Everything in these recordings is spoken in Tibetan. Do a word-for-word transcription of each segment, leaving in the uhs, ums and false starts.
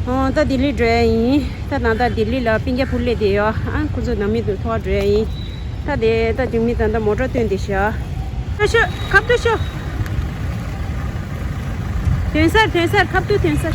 ཨོ། ད་ལྡི་ལི་འགྲོ་ཡ་ཡིན། ད་ད་ལྟ་ལྡི་ལི་ལ་སྤུན་ཀྱག་བུ་སླེབས་བསྡད་ཡོད། ཨ། ཁོ་ཚོ་ནང་མི་དང་ཐུག་ག་འགྲོ་ཡ་ཡིན། ད་དེ་ད་ཅུང་མི་ད་ལྟ་མོ་ཊ་བཏོན་བསྡད་ཤག་ཁ་ཤོ། ཁབ་ཏུ་ཤོ། ཐོན་སར། ཐོན་སར། ཁབ་ཏུ་ཐོན་སར།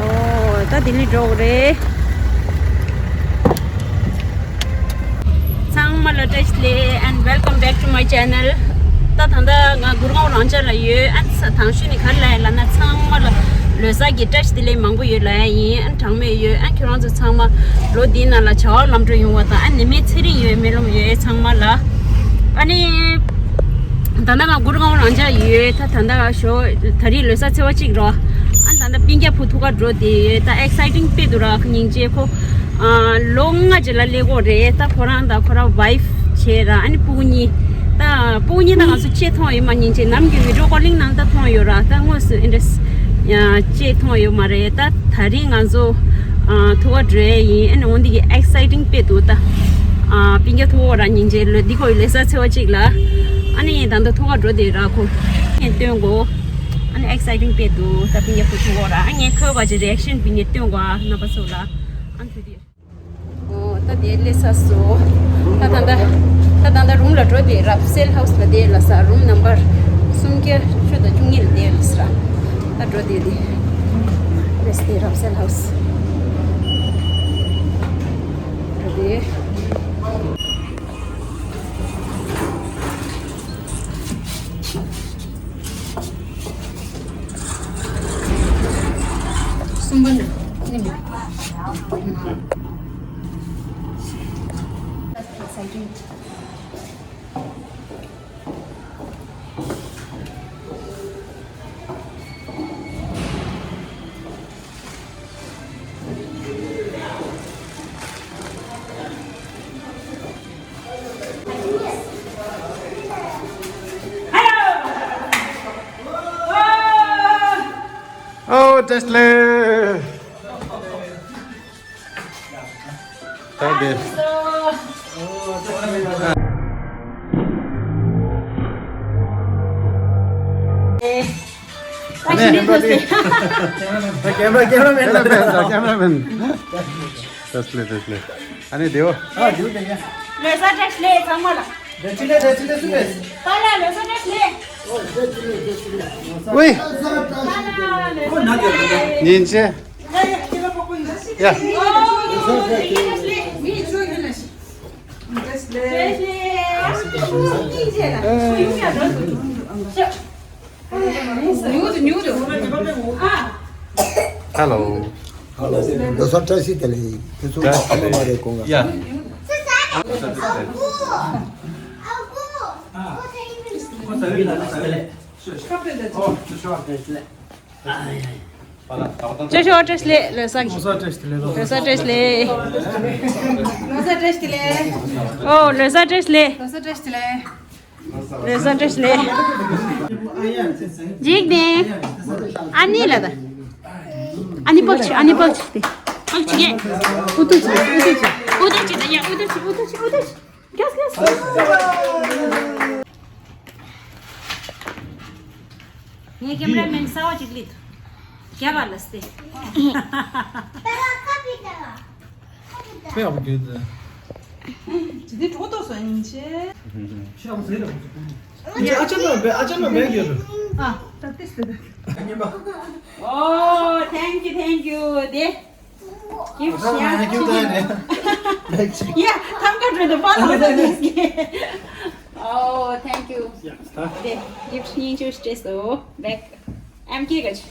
ཨོ། ད་ལྡི་ལི་འགྲོ་དགོས་རེད། ཚང་མ་ལ་བཀྲ་ཤིས་བདེ་ལེགས། and welcome back to my channel. ད་ད་ལྟ་ང་གུར་གོང་རང་ཅག་ལ་ཡོད། ཨ། ད་གཞུག་ནས་ག་རེ་ལབ་ཡ་ལབ་ན། ཚང་མ་ལ་ལོ་གསར་གྱི་བཀྲ་ཤིས་བདེ་ལེགས་མང་པོ་ཡོད་ལབ་ཡ་ཡིན། ཨ། གྲངས་མེད་ཡོད། ཨ། ཁྱོད་རང་ཚོ་ཚང་མ་ལོ་འདིའི་ནང་ལ་བྱ་བ་ལམ་འགྲོ་ཡོང་བ་དང་། ཨ། ནད་མེད་ཚེ་རིང་ཡོད། སྨོན་ལམ་ཡོད་ཚང་མ་ལ། ཨ་ནི་ད་ལྟ་ང་གུར་གོང་རང་ཅག་ཡོད། ད་ད་ལྟ་ཞོ་ད་རིང་ལོ་གསར་ཚེས་པ་གཅིག་རོ། ཨ། ད་ལྟ་སྤུན་ཀྱག་བུ་ཐུག་ག་འགྲོ་བསྡད་ཡོད། ད་ཨེག་སའི་ཊིང་དཔེ་འདུག་ར། སྙིང་རྗེ། ཁོ་ཨ་ལོ་ལྔ་རྗེས་ལ་སླེབས་ཀྱི་རེད། ད་ཁོ་རང་དང་ཁོ་རང་ཝའིཕ་བྱས་ར། ཨ་ནི་སྤུ་གུ་གཉིས། ད་སྤུ་གུ་གཉིས་ད་ང་ཚོ་ཅིག་མཐོང་ཡོད་མ། སྙིང་རྗེ། ནམ་རྒྱུན་བི་ཌི་ཡོ་ཀོ་ལིང་ནང་ད་མཐོང་ཡོད་ར། ད་དངོས་སུ་ཨེ་འདྲ་ཡང་ཅིག་མཐོང་ཡོད་མ་རེད། ད་ད་རིང་ང་ཚོ་ཨ་ཐུག་ག་འགྲོ་ཡ་ཡིན། ཨ་ནི་འོ་འདི་གི་ཨེག་སའི་ཊིང་དཔེ་འདུག་ད་ཨ་སྤུན་ཀྱག་ཐུག་གོ་ར། སྙིང་རྗེ། ལོ་འདི་ཁོའི་ལོ་གསར་ཚེས་པ་གཅིག་ལ། ཨ་ནི་ད་ལྟ་ཐུག་ག་འགྲོ་བསྡད་ར། ཁོ་ངས་སྟོན་གོ། ཨ་ནི་ཨེག་སའི་ཊིང་དཔེ་འདུག་ད་སྤུན་ཀྱག་བུ་ཐུག་གོ་ར། ཨ། ངས་ཁོའི་བ་ཅིག་རི་ཨེག་ཤན་སྤུན་ཀྱག་སྟོན་གོ་ཨ་རྣམ་པ་ཚོ་ལ། ཨ། ཐུག་དེ། ཨོ། ད་དེ་སླེབས་ཚར་སོང་། ད་ད་ད་ད་ད་རུམ་ལ་འགྲོ་དེ། རབ་གསལ་ཧའུ་སི་ལ་དེ་ལ་ས། རུམ་ནམ་བར་སུམ་བརྒྱ་བཅུ་དང་བཅུ་གཉིས་ལ་དེ་ལ་ས། ད་འགྲོ་དེ་དེ་རེད་དེ། རབ་གསལ་ཧའུ་སི་འགྲོ་དེ། གསུམ་པ་ནི། ཨོ། བཀྲ་ཤིས་བདེ་ལེགས། ད་དེ། ཨ་ནི་ད་ཀེམ་ར་ཀེམ་ར་མེན། ཀེམ་ར་མེན། བཀྲ་ཤིས་བདེ་ལེགས། བཀྲ་ཤིས་བདེ་ལེགས། ཨ་ནི་དེའོ། ཨ། དེའོ་དེ་ཡ། ལོ་གསར་བཀྲ་ཤིས་བདེ་ལེགས་ཚང་མ་ལ། བཀྲ་ཤིས་བདེ་ལེགས། བཀྲ་ཤིས་བདེ་ལེགས། པཱ་ལགས་ལོ་གསར་བཀྲ་ཤིས་བདེ་ལེགས། ཨོ། བཀྲ་ཤིས་བདེ་ལེགས། བཀྲ་ཤིས་བདེ་ལེགས། ཨོ། སྙིང་རྗེ། ཡ། ཨོ། བཀྲ་ཤིས་བདེ་ལེགས། བཀྲ་ཤིས་བདེ་ལེགས། ཧེ་ལོ། ལོ་གསར་བཀྲ་ཤིས་བདེ་ལེགས། དེ་ཚོ་ཨ་མ་མ་རེད་གོང་ལ། ཡ། ཅོ་ཤོ། བཀྲ་ཤིས་བདེ་ལེགས། ལོ་གསར་གྱི། ལོ་གསར་བཀྲ་ཤིས་བདེ་ལེགས། ལོ་གསར་བཀྲ་ཤིས་བདེ་ལེགས། ལོ་གསར་བཀྲ་ཤིས་བདེ་ལེགས། ཨོ། ལོ་གསར་བཀྲ་ཤིས་བདེ་ལེགས། ལོ་གསར་བཀྲ་ཤིས་བདེ་ལེགས། ལོ་གསར་བཀྲ་ཤིས་བདེ་ལེགས། འཇིག་རྟེན། ཨ་ནི་ལ་ད། ཨ་ནི་པག་ཆི། ཨ་ནི་པག་ཆི་སྟེ། པག་ཆི་གེ། ཨུ་ཏུ་ཆི། ཨུ་ཏུ་ཆི། ཨུ་ཏུ་ཆི་ད་ཡ། ཨུ་ཏུ་ཆི། ཨུ་ཏུ་ཆི། ཨུ་ཏུ་ཆི། གེས་གེས། ངའི་ཀེམ་ར་མེན་གསར་བ་ཅིག་ལི་ཐུ། རྒྱབ་པ་ལ་སྟེ། དཔེ་ཡག་པོ་གྱོན་འདུག་ཇི་ལྟར་གྲོགས་ཏོ་སོ་ཡིན་ཆེ། ཤ་བ་ཟེར་ར། ཨ་ཅག་ནང་བེ། ཨ་ཅག་ནང་བེ་གྱོན་འདུག་ཨ། ད་ཏིས་ཏེ་ད། ཉི་མ། Oh, thank you, thank you. དེ། Gift. Yeah, gift. Yeah, thank you to the father of this gift. Oh, thank you. Yeah. དེ། gift སྙིང་བཅུ་སྤྲད་སོ། back. M K ག་ཅི།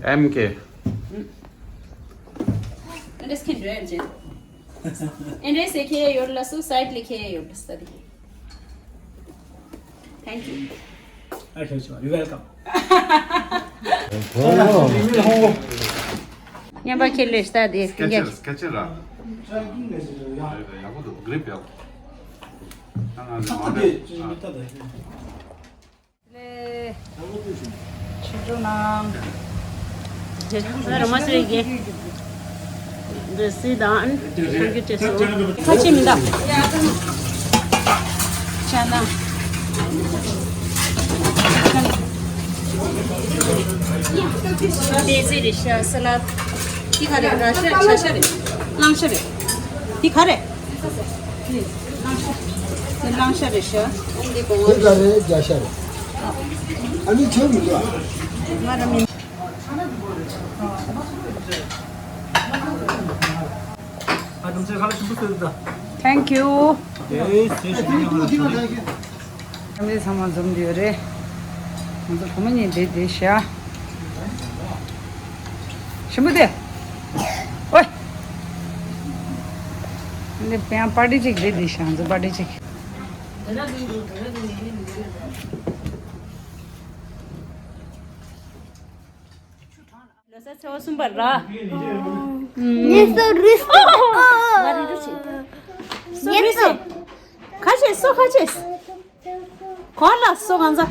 M K. འདྲེས་ཁེ་འདྲེས་ཅན། འདྲེས་སེ་ཁེ་ཡོད་ལ་སུ་side ལ་ཁེ་ཡོད་ལ་ས་དེ། Thank you. Okay, sure. You're welcome. མཉམ་པ་ཁེ་ལས་ལྟ་དེ། སྐད་ཆ་སྐད་ཆ་ར། ཡག་པོ་འདུག grip ཡག་པོ། ད་ང་ཚོ་མ་འདྲ། ལེ། ཆུ་འགྲོ་ནང་། ར་མ་སེ་གེ། འདི་སི་དང་། ཁ་ཆེ་མི་འདུག་ཅ་ན། དེ་ཟེར་རེད་ཤག་ས་ལ། འདི་ག་རེ་ར་ཤ་ཤ་ཤ་རེད། གླང་ཤ་རེད། འདི་ག་རེ། གླང་ཤ་རེད་ཤག་འདི་གོང་དེ་ག་རེ་རྒྱ་ཤ་རེད། ཨ་ནི་ཁྱོད་མི་འདུག་ཨ། ང་ར་མིན། Thank you. ཨ་མི་ཚང་མ་འཛོམས་ཡོད་རེད། ང་ཚོ་བུ་མོ་གཉིས་བསྡད་བསྡད་ཤག་ཞིམ་པོ་དེ། ཨོའི། འདི་པའི་པར་ཊི་གཅིག་བསྡད་བསྡད་ཤག་ང་ཚོ་པར་ཊི་གཅིག་ལོ་གསར་ཚེས་པ་གསུམ་པ་ར། ངེས་སོ་རིས། ང་རི་རུ་ཆེ། སོ་རིས། ཁ་ཆེ་སོ་ཁ་ཆེ། གོ་ལ་སོ་གང་ཚ།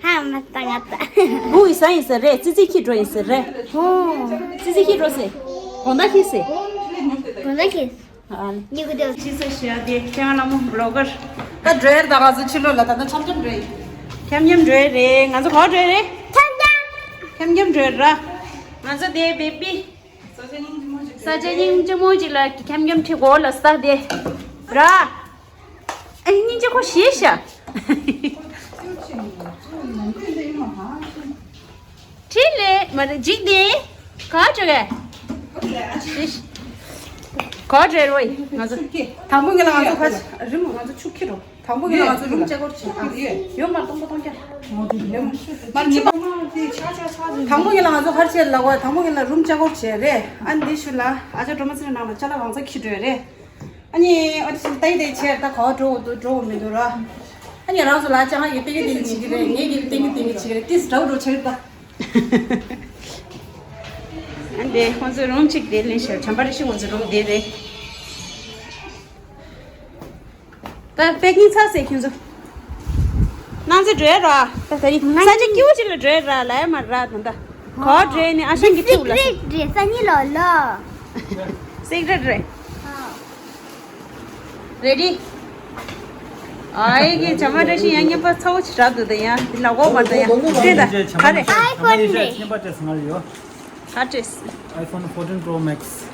ཧ་མ་ཏ་ང་ཏ། བུ་ཡི་ས་ཡིན་ས་རེད། ཙི་ཙི་ཁྱི་འགྲོ་ཡིན་ས་རེད། ཧོ། ཙི་ཙི་ཁྱི་འགྲོ་སེ། དགོང་དག་ཁྱི་སེ། དགོང་དག་ཁྱི། ཨ་ནི། ཉི་གུ་དེ། ཅི་ས་ཤ་དེ་ཁྱེད་ང་ལ་མོ་བློ་གར། ད་འགྲོ་ཡར་ད་ང་ཚོ་ཕྱི་ལོགས་ལ་ད་ལྟ་འཆམ་འཆམ་འགྲོ་ཡིན། འཆམ་འཆམ་འགྲོ་ཡི་རེད། ང་ཚོ་ག་པར་འགྲོ་ཡི་རེད། འཆམ་འཆམ། འཆམ་འཆམ་འགྲོ་ཡི་ར། ང་ཚོ་དེ་བེ་བི། ས་ཆ་སྙིང་རྗེ་མོ་ཅིག་ལ་འཁྱམ་འཁྱམ་ཁྲི་གོ་ལ་ས་དེ་ར། ཨ་སྙིང་རྗེ་ཁོ་ཞེས་ཤ། ཁྲི་ལེ་མ་རེད་འཇིག་དེ་ག་བྲོ་ག་ཞེས། ག་བྲོ་རོ་ཡི་ང་ཚོ། དང་པོ་ངེད་ལ་ང་ཚོ་ཁ་རིམ་ང་ཚོ་ཆུ་ཁྱི་རོ། དང་པོ་ཡིན་ན་ང་ཚོ་རུམ་ལྕགས་སྒོར་བྱེད་ཀྱི་ཡོད། ཡོད་མ་གཏོང་པོ་གཏོང་རྒྱ། མ་གཉིས་པ། དང་པོ་ཡིན་ན་ང་ཚོ་ཧར་ཆེད་ལ་གོ། དང་པོ་ཡིན་ན་རུམ་ལྕགས་སྒོར་བྱེད་རེད། ཨ་འདི་ཞུ་ལ་ཨ་ཅག་སྒྲོལ་མ་ཚེ་རིང་ནང་ལ་ཅ་ལག་གང་ཚ་ཁྱི་འགྲོ་ཡོད་རེད། ཨ་ནི་ཨ་ཅག་ཚེ་རིང་ལྟ་ཡི་ལྟ་ཡི་བྱེད་ད་གོ་འགྲོ་འདུག་འགྲོ་མི་འདུག་ར། ཨ་ནི་རང་ཚོ་ལ་ཅང་ཡི་ཏེ་གི་ཏེ་གི་བྱེད་ཀྱི་རེད། ངས་གི་ཏེ་གི་ཏེ་གི་བྱེད་ཀྱི་རེད། ཏིས་འདྲ་བོ་འགྲོ་བྱེད་ཀྱི་རེད་ད། ཨ་འདི་ཁོང་ཚོའི་རུམ་གཅིག་དེ་ལེན་ཤར་བྱམས་པ་རེ་ཞིག་ཁོང་ཚོའི་རུམ་དེ་རེད། ད་པེ་ཀིང་ཚར་སེ་ཁྱོད་ཚོ། ནང་ཚོ་འགྲོ་ཡ་ར། ད་ད་རིང་ས་ཆ་སྐྱིད་པོ་ཅིག་ལ་འགྲོ་ཡ་ར་ལ་ཡ་མ་ར་ད་ད། གོ་འགྲོ་ནི་ཨ་ཞང་གི་ཐུག་ལ་སི་ཀྲེ་ཊི་རེད་ས་ཉི་ལོ་ལོ། སི་ཀྲེ་ཊི་རེད། རེ་ཌི། ཨའི་གི་བྱམས་པ་བཀྲ་ཤིས་ཡང་བརྙན་པར་ཚ་བོ་ཅིག་རག་འདུག་ད་ཡང་འདི་ལ་འོག་མ་ད་ཡང་དེ་ད་ག་རེ། ཨའི་ཕོན་རེད། ཁ་ཏྲེས། iPhone fourteen Pro Max།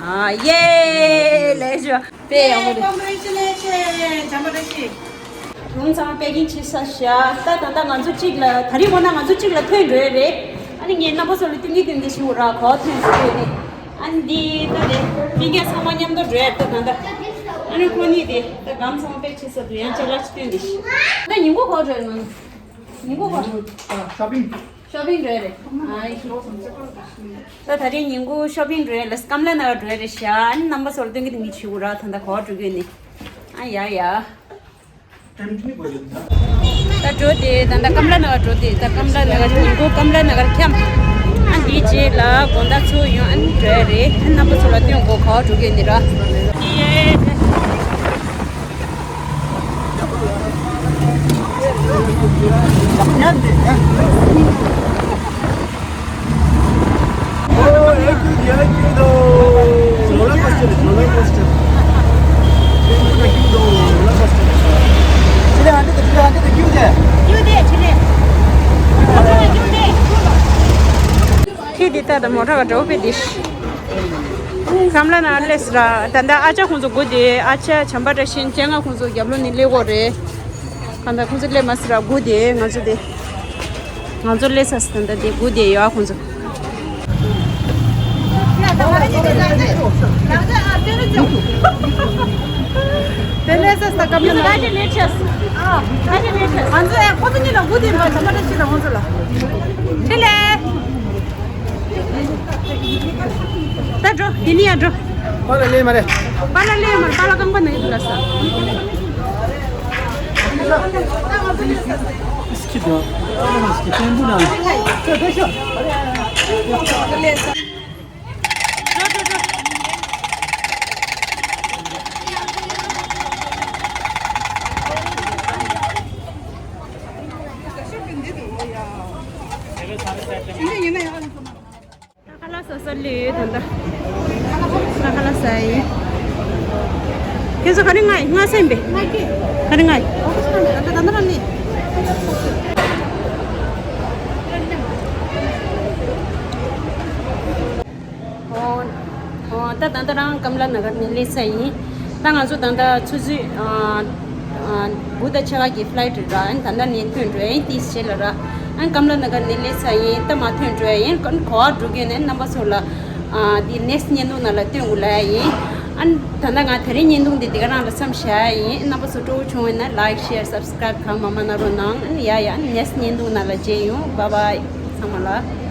ཨ་ཡེ་ལེ་ཞོ། དཔེ་ཡག་པོ་རེད། Congratulations བྱམས་པ་བཀྲ་ཤིས། རུམ་ཚང་པེ་ཀིང་བྱེད་ས་བཞག་ད་ད་ལྟ་ང་ཚོ་གཅིག་ལ་ད་རིང་འོ་ན་ང་ཚོ་གཅིག་ལ་ཐོན་འགྲོ་ཡ་རེད། ཨ་ནི་ངའི་རྣམ་པ་ཚོ་ལ་སྟོན་གི་སྟོན་གི་ཞུ་ར་གོ་ཐོན་འགྲོ་ཡ་རེད། ཨ་ནི་འདི་ད་རེད་སྤུན་ཀྱག་ཚང་མ་མཉམ་དུ་འགྲོ་ཡ་རེད་ད་ད་ལྟ། ཨ་ནི་ཁོ་གཉིས་དེ་ད་སྒམ་ཚང་པེ་ཆེ་ས་དུ་ཡང་ཅ་ལག་ཅིག་སྟོན་དེ་ཤི། ད་ཉིན་གུང་གོ་འགྲོ་ཡ་ང་ཉིན་གུང་གོ། Shopping། Shopping འགྲོ་ཡ་རེད། ཨ་ཡེ། ད་ད་རིང་ཉིན་གུང་shopping འགྲོ་ཡ་ལ་ཀམ་ལ་ན་གར་འགྲོ་ཡ་རེད་ཤག་ཨ་ནི་རྣམ་པ་ཚོ་ལ་སྟོན་གི་དེ་མི་ཆུ་ར་ད་ད་གོ་འགྲོ་གི་ནི། ཨ་ཡ་ཡ། ད་འགྲོ་དེ་ད་ད་ཀམ་ལ་ན་གར་འགྲོ་དེ་ད་ཀམ་ལ་ན་གར་ཉིན་གུང་ཀམ་ལ་ན་གར་འཁྱམ། ཨ་འདིའི་རྗེས་ལ་དགོང་དག་ཚུར་ཡོང་ཨ་ནི་འགྲོ་ཡ་རེད། ཨ་རྣམ་པ་ཚོ་ལ་སྟོན་གོ་གོ་འགྲོ་གི་ནི་ར། ཁྱི་འདི་ལྟ་དང་མོ་ཊ་ག་འགྲོ་པའི་འདི། ཁམ་ལ་ན་སླེབས་ར། ད་ལྟ་ཨ་ཅག་ཁོང་ཚོ་སྒུག་དེ་ཨ་ཅག་བྱམས་པ་བཀྲ་ཤིས་ཅན་ང་ཁོང་ཚོ་རྒྱབ་ལོགས་ནས་སླེབས་ཡོད་རེད། གང་ལྟར་ཁོང་ཚོ་སླེབས་མ་སོང་ར་སྒུག་དེ་ང་ཚོ་དེ། ང་ཚོ་སླེབས་ས་ད་ལྟ་དེ་སྒུག་དེ་ཡོད་ཨ་ཁོང་ཚོ། དེ་ནས་ས་ས་ཀ་མི་ལ་ཁ་ཆེ་ལེ་ཆེ། ཨ་ཁ་ཆེ་ལེ་ཆེ། ང་ཚོ་ཨེ་ཁོ་ཚོ་གཉིས་ལ་སྒུག་དེ་མ་བྱམས་པ་བཀྲ་ཤིས་དང་ཁོང་ཚོ་ལ། ཆེ་ལེ། ད་འགྲོ་དེ་ནི་ཡ་འགྲོ། པཱ་ལགས་སླེབས་མ་རེད། པཱ་ལགས་སླེབས་མ་རེད། པཱ་ལགས་རྐང་པ་ན་ཡོད་འདུག་ལ་ས། སྐྱིད་དོ། སྐྱིད་དོ། འགྲོ་འགྲོ་འགྲོ། ཁ་ལག་ཟ་ས་ལུས་ད་ལྟ། ཁ་ལག་ཟ་ཡི། ཁྱེད་ཚོ་ག་རེ་ང་ཡི་ང་སེམས་པས། ག་རེ་ང་ཡི། ད་ལྟ་ད་ལྟ་རང་ནི། ད་ད་ལྟ་རང་ཀམ་ལ་ན་གར་ནས་སླེབས་ས་ཡིན། ད་ང་ཚོ་ད་ལྟ་ཆུ་ཚོད་ཨ་ཨ་དགུ་དང་ཕྱེད་ཀ་གི་ཕ་ལའི་ཊི་རེད་ར། ཨན་ད་ལྟ་ནས་ཐོན་འགྲོ་ཡིན། ཏིས་བྱེད་ལ་ར། ཨན་ཀམ་ལ་ན་གར་ནས་སླེབས་ས་ཡིན། ད་མ་ཐོན་འགྲོ་ཡ་ཡིན། ཨན་ག་པར་འགྲོ་གི་ཡོད་ན་རྣམ་པ་ཚོ་ལ་ཨ་དེ་ནེག་སི་ཊི་བརྙན་ཐུང་ནང་ལ་སྟོན་དགོས་ལ་ཡ་ཡིན། ཨན་ད་ལྟ་ང་དེ་རིང་བརྙན་ཐུང་འདི་འདི་ག་རང་ལ་མཚམས་བཞག་ཡ་ཡིན། རྣམ་པ་ཚོ་སྤྲོ་བོ་བྱུང་བ་ཡིན་ན་ལའིཀ་ཤེར་སབ་སི་ཀ་རའིབ་གང་མང་མང་གནང་རོགས་གནང་། ཨན་ཡ་ཡ་ཨན་ནེག་སི་ཊི་བརྙན་ཐུང་ནང་ལ་མཇལ་ཡོང་། བཱའི་བཱའི་ཚང་མ་ལ།